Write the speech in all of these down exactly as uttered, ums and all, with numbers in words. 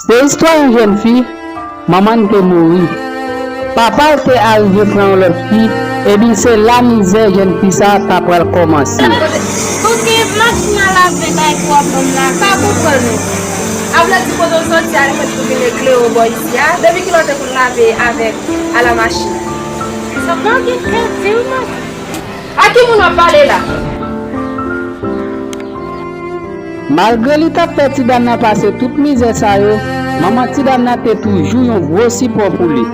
Se istwa yon jèn fi, manman l te mouri. Papa l te arive pran yon lòt fi, epi se la mizè jèn fi sa a ta pral kòmanse. Kote machin a lave bay pou w ap ban m la, m pa konprann ou. A vle di kote w soti a, li mèt pou vin eklere w bò isi a, depi kilè w te konn lave avèk a la machin? Sa pa gen kè di w non. A ki moun w ap pale la? Malgre li t ap fè ti dam nan pase tout mizè sa yo, manman ti dam nan te toujou yon gwo sipò pou li.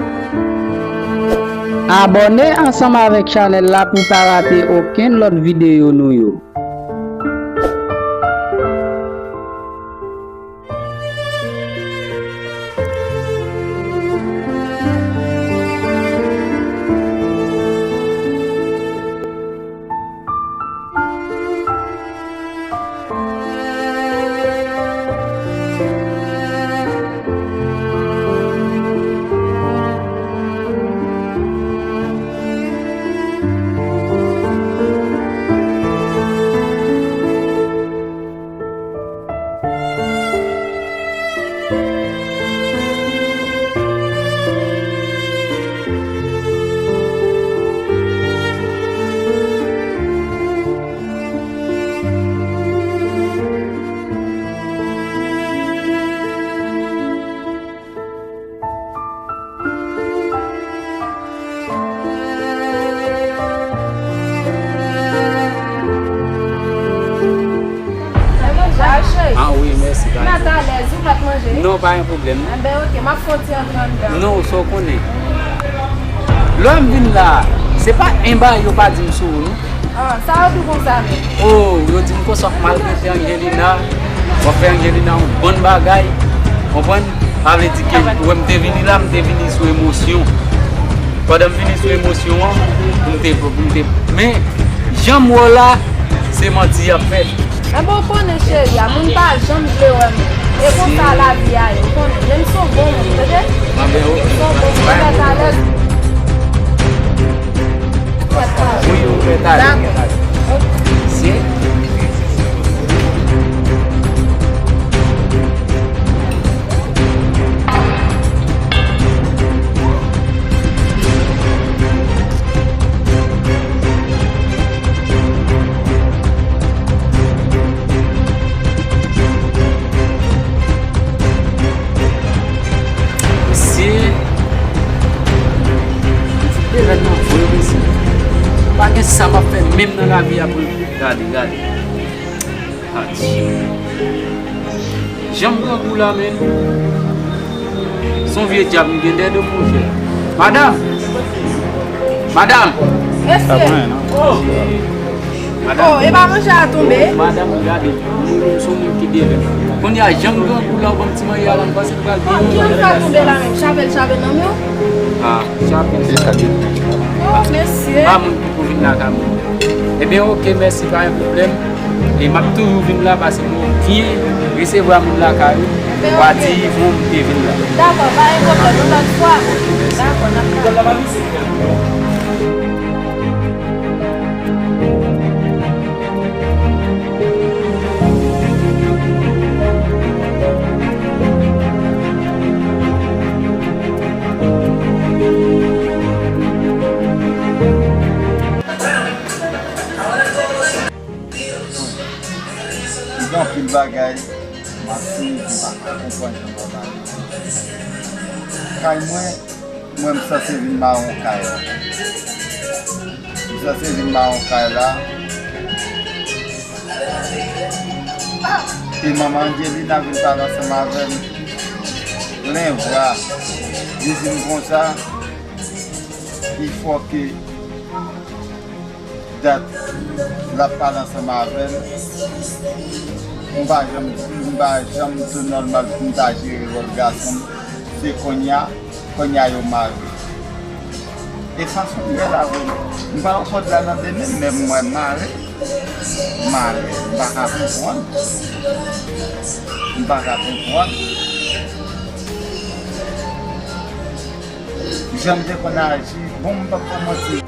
Abòne ansanm avèk chanèl la pou w pa rate okenn lòt videyo nou yo. Manje a, cheri. Ah wi, mèsi, pa gen pwoblèm. Nèt alèz, ou pa t manje? Non, pa gen pwoblèm. Enben, oke, m ap fè yon ti antre anndan. Non, sa w konnen. Lè m vin la, se pa en bagay yo pa di m sou ou, non. Ah, sa yo di w konsa menm? Oh, yo di m konsa w ap maltrete Angelina, w ap fè Angelina yon bann bagay, konprann? Sa vle di ke, ou wè m te vini la, m te vini sou emosyon. Pandan m vini sou emosyon an, m te, m te, men, jan m wè w la, se manti y ap fè. Enben, w konnen, cheri a, moun pa janm vle wè moun. E konsa lavi a ye, w konnen. Men m se yon bon moun, tande? Anben, oke. M se yon bon moun, mèt alèz. Wi, ou mèt ale. Dakò. Mesye. Mesye, m fout bezwen nan vre, mesye. Pa gen sa m ap fè menm nan lavi a pou l gade, gade. Adye. Jan m grangou la, menm. Se yon vye dyab m gen dèyè do m, monchè. Madanm! Madanm! Mesye! Oh! Madanm! Oh, e pa manje a tonbe? Madanm, gade, m se yon moun ki devèn. Kounye a, jan m grangou la, ou ban m ti manje a la, m panse l pral byen. Oh, ki moun sa tonbe la menm? Chapèl, chapèl nan men w? Ah, chapèl. Se sa ki. Oh, mesye. Pa moun ki pou vin lakay mwen. Ebyen, oke, mèsi, pa gen pwoblèm. E m ap toujou vin la paske mwen byen resevwa moun lakay ou. Ou pa di Yvon m te vin la. Dakò, pa gen pwoblèm, yon lòt fwa. Dakò, n ap pale. Gen anpil bagay m ap swiv, m pa ka konprann jan bagay yo. Kay mwen, mwen m sanse vin mawon kay la. M sanse vin mawon kay la. E manman Angelina vin pale ansanm avè m. Plen vwa. Li di m konsa, il faut que dat l ap pale ansanm avè m. M pa janm, m pa janm tou nòmal pou m ta jere wòl gason m. Se kounye a, kounye a yo mare. E fason m ye la, vre, m pa wè kòd la nan de men m, men m wè mare. Mare. M pa ka konprann. M pa ka konprann. Jan m te konn aji, bon, m p ap fè manti.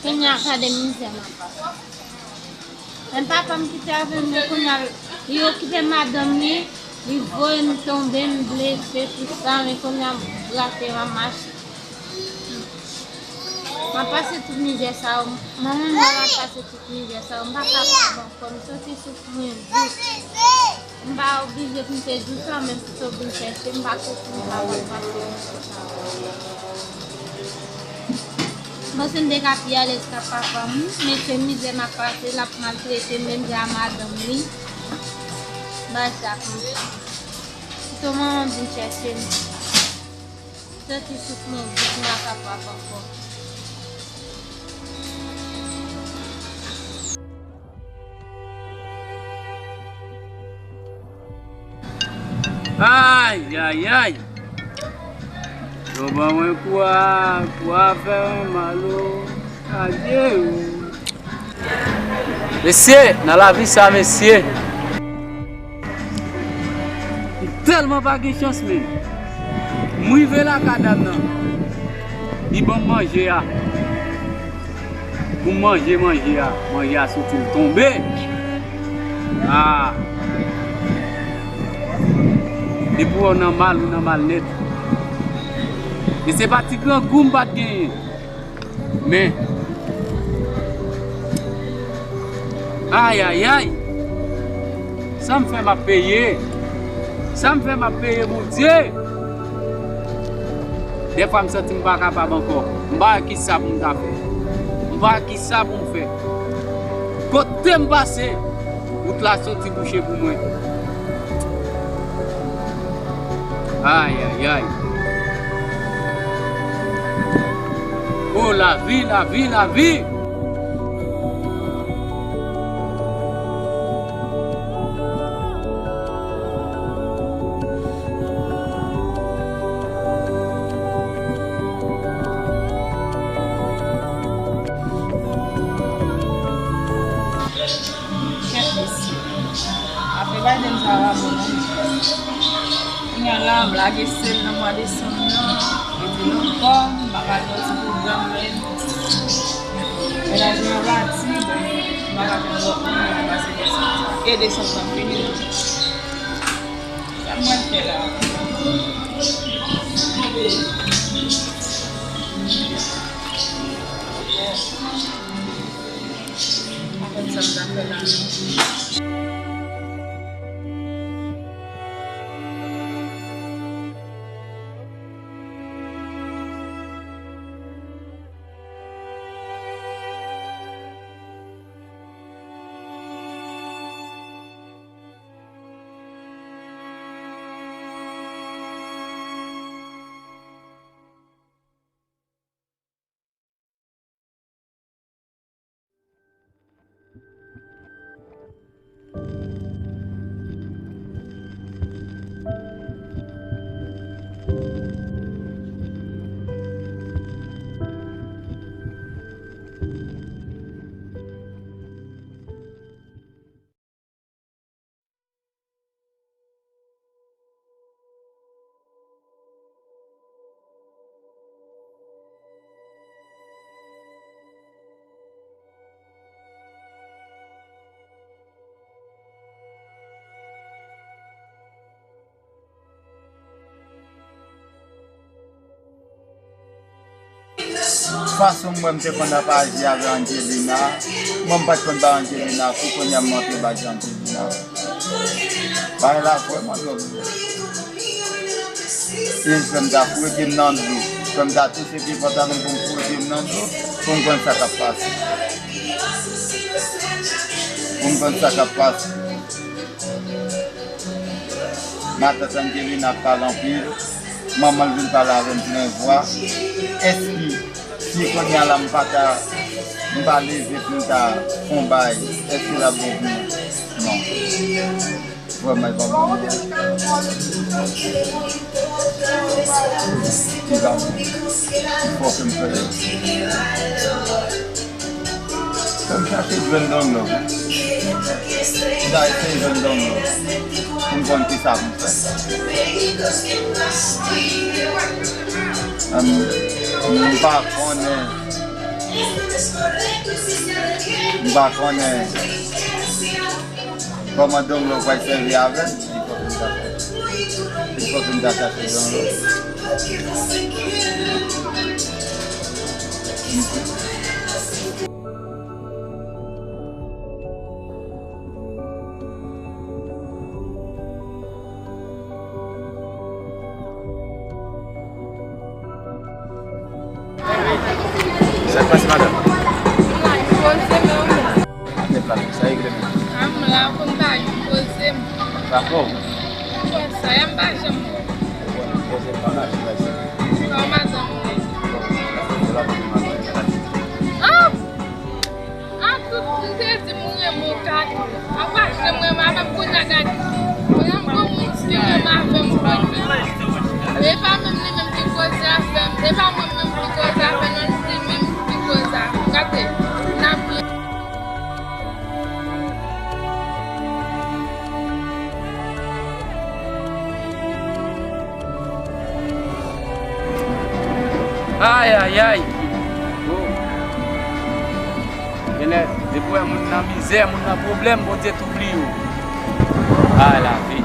Kounye a, gade mizè m ap pase. Men papa m kite avè m, men kounye a, li okipe madanm li, li voye m tonbe, m blese, tout sa, men kounye a, m brape, m ap mache. M ap pase tout mizè sa yo. Mwen menm, m ap pase tout mizè sa yo. M pa kapab ankò, m soti sou mwen dout. M pa oblije pou m te di sa, men pou sa w vin chèche m, pa kote m pa wè pase mizè sa. Mwen se m te ka pi alèz ka papa m, men se mizè m ap pase, l ap maltrete m, menm jan a madanm li. Bagay sa konsa. Pito manman m vin chèche m. Soti sou mwen dout, m pa kapab ankò. Ay, ay, ay. Yo ban mwen kou a, kou a fè mwen mal o. Adye o. Mesye, nan lavi sa, mesye. M tèlman pa gen chans, men. M rive lakay dam nan. Li ban m manje a. Pou m manje manje a, manje a soti l tonbe. Ah. Depi w nan mal, ou nan mal nèt. E se pa ti grangou m pa t genyen. Men, ay, ay, ay. Sa m fè m ap peye. Sa m fè m ap peye, Bondye. Dèfwa m santi m pa kapab ankò. M pa wè kisa pou m ta fè. M pa wè kisa pou m fè. Kote m pase, wout la soti bouche pou mwen. Ay, ay, ay. O lavi, lavi, lavi. Kèt mesye. Afè Biden sa pa bon non. Kounye a la, m lage sèl nan mwa desanm nan. Epi ankò, m pa ka jwenn ti pwogram menm. Mennaj mwen pati, bon, m pa ka jwenn lòt moun, m pase desanm sa. E desanm nan fini. Sa mwen fè la. Mwen konn sa m ta fè la non. Fason m wè m te konn ap aji avè Angelina, mwen m pa t konn bay Angelina kou, kounye a m antre bay Angelina. Bagay la vrèman dwòl. E frè m ta foure pye m nan dlo, frè m ta touche pye pantalon m pou m foure pye m nan dlo, pou m konn sa k ap pase. Pou m konn sa k ap pase. Matant Angelina ap pale anpil. Manman l vin pale avè m plen vwa. Èske si kounye a la m pa ta, m pa leve pou m ta fè yon bagay, èske l ap bon pou mwen? Non. Vrèman, li pa bon. Li pa bon. Fòk m fè yo. Fò m chache jwenn download. M ta eseye jwenn download pou m konn kisa pou m fè. Em, m pa konnen. M pa konnen kòman Don Lo pral sèvi avè m. Li fòk m ta fè. Li fòk m ta chache Don Lo. Sa k pase, madanm? M la, m poze m. Afè plat, sa regle menm. A, m la, konn pa yon poze m. Sa fè w? Ou wè sa, y a m pa janm wè w. Ou wè, poze m pa mache la, se. Sa w madanm ou ye? Bon, afè plat, madanm. Ah! A tout, m te di m renmen w gate. A pa janm renmen avè m kounye a gade. Kounye a m gon moun ki renmen avè m kounye a. E pa menm li menm ki koze afè m. E pa mwen menm ki koze afè m, non, se li menm ki koze afè m. Gade, n ap Ayayay! Oh. Genlè, depi w wè moun nan mizè, moun nan pwoblèm, Bondye tou bliye w. Ay, lavi.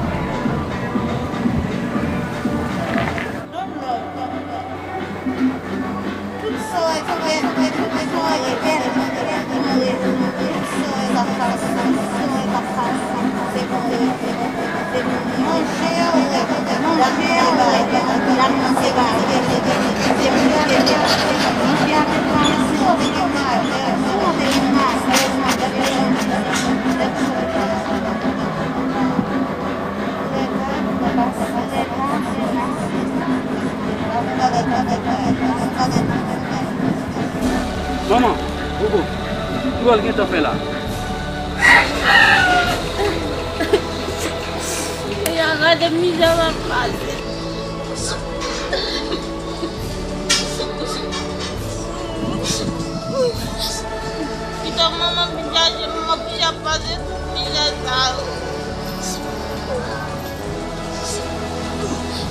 Manman, Gogo, ki wòl gentan fè la? Senyè, gade mizè m ap pase. Pito manman m vin chache m, m ap pase tout mizè sa yo.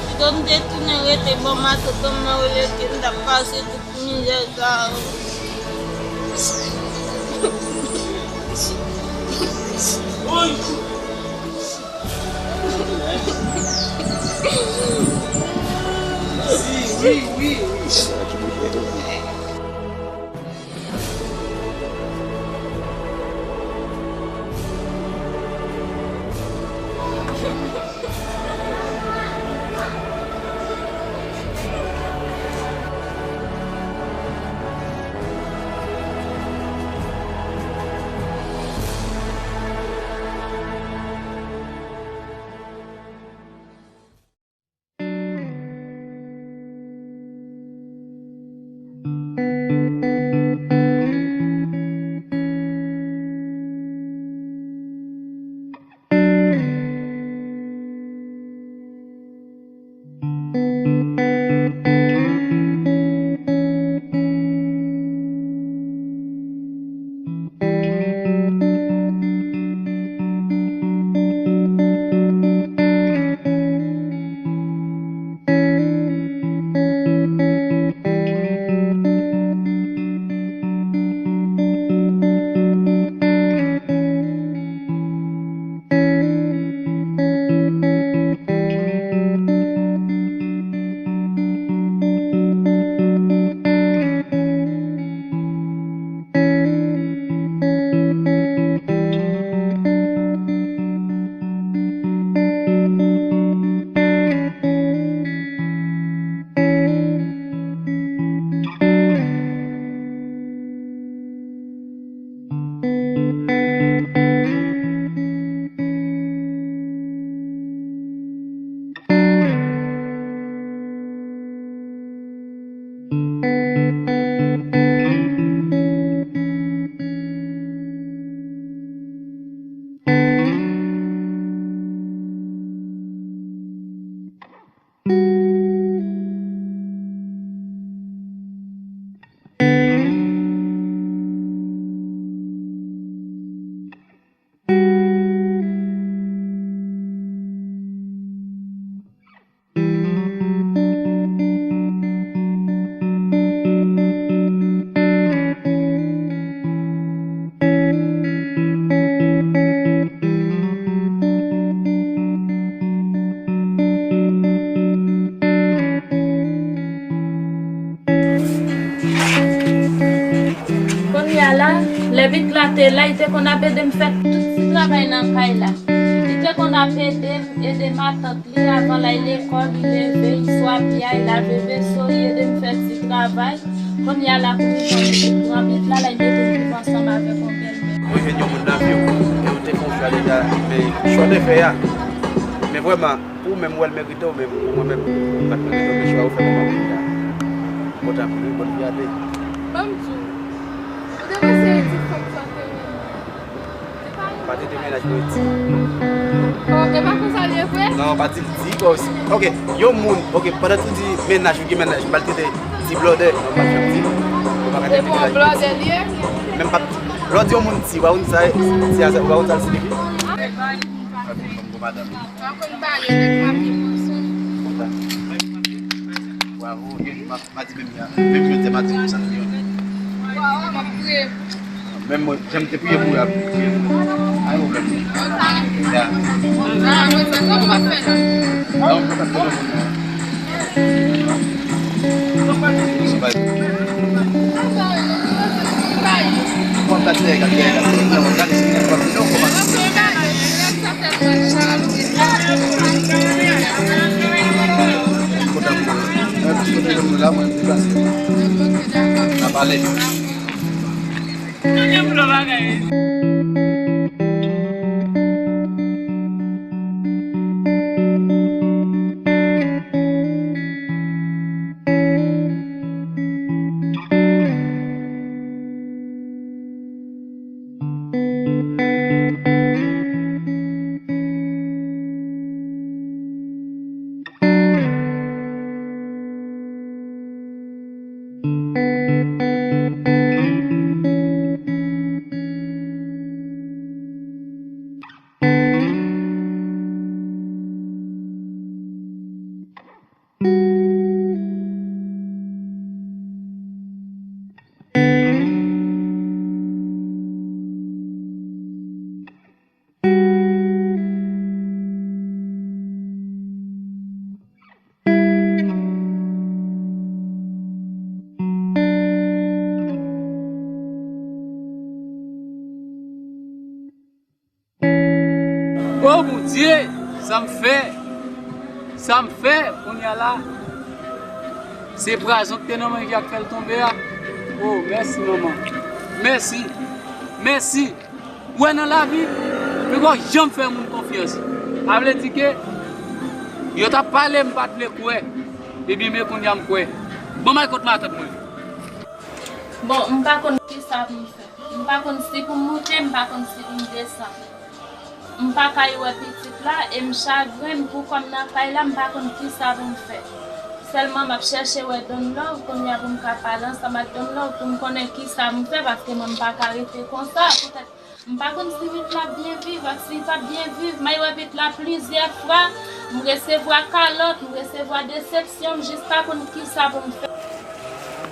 Pito m te tounen rete bò matant m nan olye ke m t ap pase tout mizè sa yo. A la, lè Vit la te la, li te konn ap ede m fè tout ti travay nan kay la. Li te konn ap ede m, ede matant li avan l al lekòl, li leve, li swapi a, li lave veso, li ede m fè ti travay. Kounye a la, pou li pran Vit la, la, li mete m viv ansanm avèk yon bèlmè. Ou jwenn yon moun nan vi w, e ou te konfye a deja, men chwa w te fè a. Men vrèman, pou ou menm, ou wè l merite w, men pou mwen menm, m pa t merite w, men chwa ou fè kòman pou m ta. Kontan pou li, bòn vyade. Ban m di w, ou te panse di fanm sa te renmen w. Pa te di mennaj mwen di. Oh, e pa konsa l ye vre? Non, pa di l di, bòs. Ok, yon moun, ok, pandan ou di mennaj, ou gen mennaj, m pa te di blòdè, non, pa janm di. Ou pa ka di mennaj mwen di. Blòdè l ye? Men m pa, lè w di yon moun di, ou pa konn sa, di a sa, ou pa konn sa l siyifi? Bravo, gen, ma, ma di menm ya. Menm jodi a, ma di konsa nou youn. Waw, m ap priye pou ou. Menm mwen, jan m te priye pou ou a, priye pou ou. Pa gen pwoblèm. Ya. Ah, mwen, sa, sa m ap fè la. Non, mwen pa t konnen moun nan. Sou baz. Mwen pa t fè gade, gade, gade, non, gade, si mwen pa t fè, non, kòman. Kontan pou mwen. Mwen plis kontan ke nou la, mwen deplase. N a pale. O Bondye, sa m fè, sa m fè kounye a la, se pwazon ki te nan manje a k fè l tonbe a. O, mèsi, manman. Mèsi. Mèsi. Ou wè nan lavi, men pa janm fè moun konfyans. Sa vle di ke yo t ap pale, m pa t vle kwè. Ebyen, men kounye a m kwè. Ban m al kot matant mwen. Bon, m pa konn kisa pou m fè. M pa konn si pou m moute, m pa konn si pou m desann. M pa kay wè pitit la, e m chagren, m pou kò m nan kay la, m pa konn kisa pou m fè. Sèlman m ap chèche wè Don Love, kounye a pou m ka pale ansanm ak Don Love, pou m konnen kisa pou m fè, paske mwen m pa ka rete konsa, poutèt m pa konn si Vit la ap byen viv, ak si l p ap byen viv, m al wè Vit la plizyè fwa, m resevwa kalòt, m resevwa desepsyon, m jis pa konn kisa pou m fè.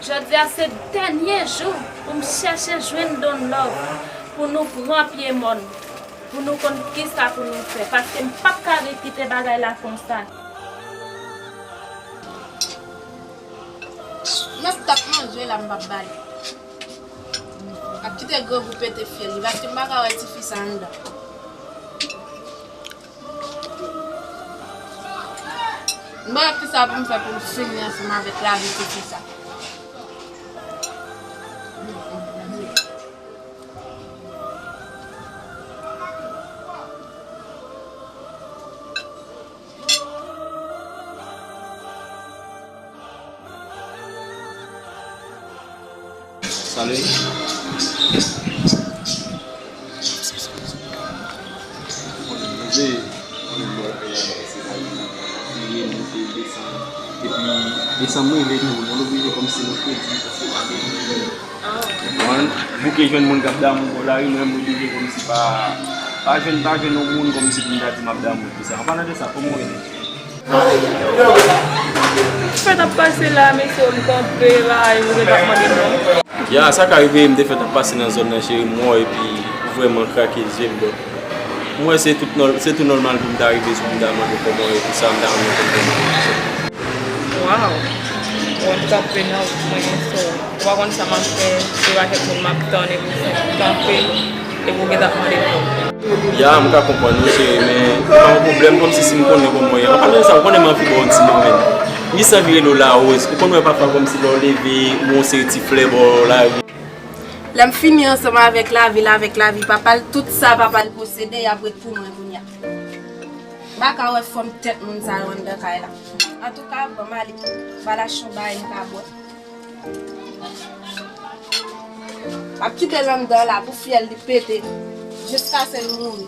Jodi a se dènye jou pou m chèche jwenn Don Love, pou nou pran pye mòn, pou nou konn kisa pou nou fè, paske m p ap ka ret kite bagay la konsa. Mwen t ap manje la, m p ap ba li. Ap kite grangou pete fyèl li, paske m pa ka wè tifi sa anndan. M pa wè kisa pou m fè pou m fini ansanm avèk lavi tifi sa. Salut. Epi, desanm rive tou, mwen oblije kòmsi mwen kredi, paske pa gen moun. Konprann? Bouke jwenn moun k ap damou bò lari, mwen menm oblije kòmsi pa, pa jwenn, pa jwenn yon moun kòmsi pou m ta di m ap damou, tout sa. An palan de sa, kòman w rele? Fèt ap pase la, mesye, m kanpe la, e ou ret ap mande non. Ya, sa ka rive, m te fèt ap pase nan zòn nan, cheri, m wè w, epi ou vrèman krake zye m, donk, m wè se tout nò-, se tou nòmal pou m ta rive sou pou m ta mande w kòman w ye, tout sa, m ta renmen konn kòman w ye. Waw. Mwen kanpe nan wout mwen, so, ou pa konn sa m ap fè, se pa kèk moun m ap tann epi w fèk kanpe, epi w gentan ap mande m non. Ya, m ka konprann ou, cheri, men se pa yon pwoblèm, kòmsi si m konnen kòman w ye. An palan de sa, ou konnen m anvi ba w yon ti moman. M jis anvi rele w la, Rose. Ou konn wè pafwa kòmsi lè w leve, ou gen yon seri ti flè bò lari. Lè m fini ansanm avèk lavi l, avèk lavi papa l, tout sa papa l posede, y ap ret pou mwen kounye a. M pa ka wè fòm tèt moun sa yo anndan kay la. Antouka, ban m ale. M al achte yon bagay m ka bwè. M ap kite l anndan la pou fyèl li pete jiskaske l mouri.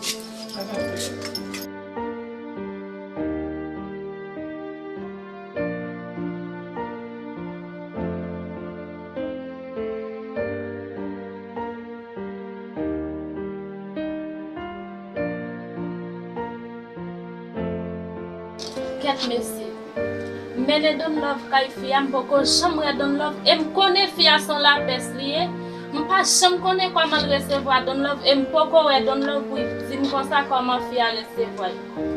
Kèt mesye. M mennen Don Love kay fi a, m poko janm wè Don Love, e m konnen fi a se yon lapès li ye. M pa janm konnen kòman l resevwa Don Love, e m poko wè Don Love pou l di m konsa kòman fi a resevwa l.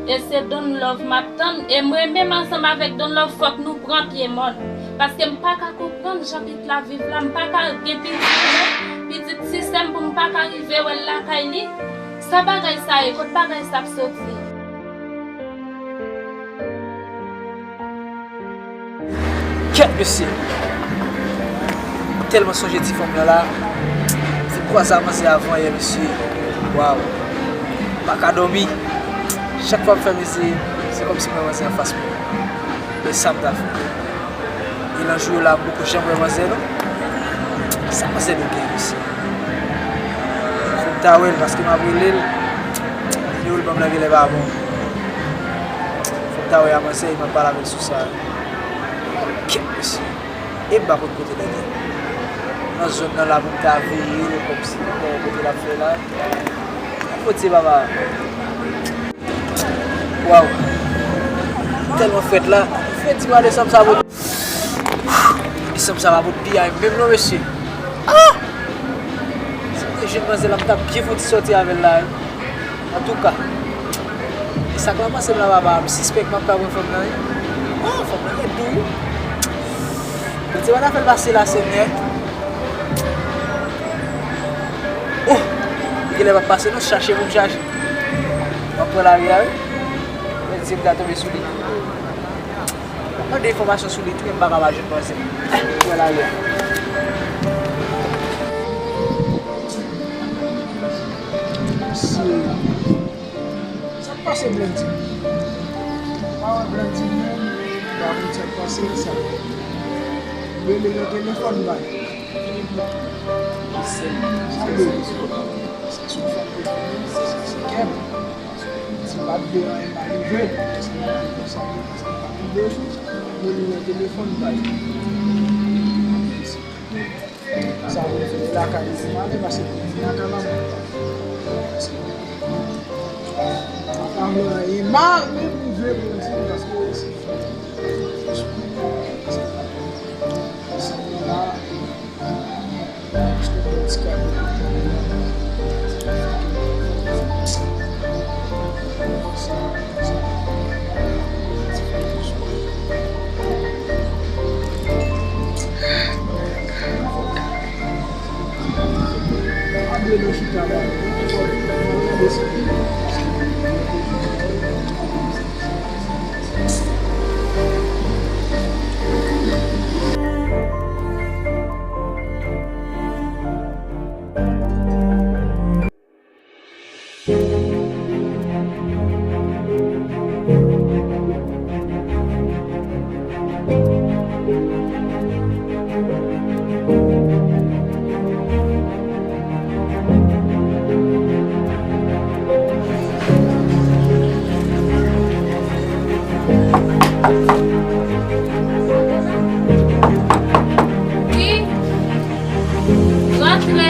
E se Don Love m ap tann, e mwen menm ansanm avèk Don Love fòk nou pran pye mòn. Paske m pa ka konprann jan pitit la viv la, m pa ka gen pitit mwen, pitit si sè m pou m pa ka rive wè l lakay li. Sa bagay sa ye, kot bagay sa ap soti? Kèt mesye! M tèlman sonje ti fanm nan la. M fin kwaze a manzè avan yè mesye. Waw! M pa ka dòmi. Chak fwa m fèmen zye, se kòmsi m wè manzè anfas mwen. Men sa m ta fè? E nan jou yo la, m poko janm wè manzè non. Sa manzè nou gen mesye? Fò m ta wè l paske m ap rele l. Nimewo l ban m nan genlè pa bon. Fò m ta wè a manzè, m ap pale avè l sou sa. Kèt mesye. E m pa konn kote nèg la. Nan zòn nan la pou m ta veye l kòmsi pou m wè kote l ap fè la. Kote papa? Waw. Tèlman frèt la. Frèt ti pale sanm sa pot. Sanm sa pa pot piyay menm non mesye. Ah! Si m te jwenn manzè la, m t ap byen fouti sòti avè l la wi. Antouka, e sa k lan panse m la papa, m sispèk m ap ka pran fanm nan wi. Ah, fanm nan ret dou wi. Bondye pa ta fè l pase la Senyè. Oh! Li genlè p ap pase non, chache pou m chache. M ap pran lari a wi. Mèt di m ta tonbe sou li. M ap mande enfòmasyon sou li tou, men m pa ka pa jwenn manzè. Mwen la ye. Sa k pase Blandine? M pa wè Blandine menm, m pa konn sa k pase l sa. M rele nan telefòn bay. Sa vle di, se sou fanm ke fini, se sou kè m. Si m pa t vle anyen pa rive, se nan konsa m te pase m pa t vle. Mwen li nan telefòn bay. Sa vle di lakay li pou m ale paske pou m vin lakay la mwen. Mwen pa vle anyen mal menm rive pou m di paske se sa m la. Wi. Rantre.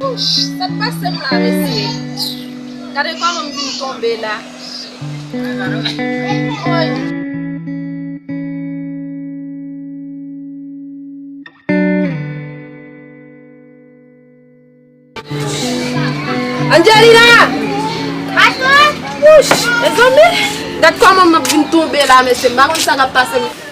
Wouch, sa k pase m la, mesye? Gade kòman m vin tonbe la. Woy. Angelina! Wouch, mezanmi, gad kòman m ap vin tonbe la, mesye. M pa konn sa k ap pase m.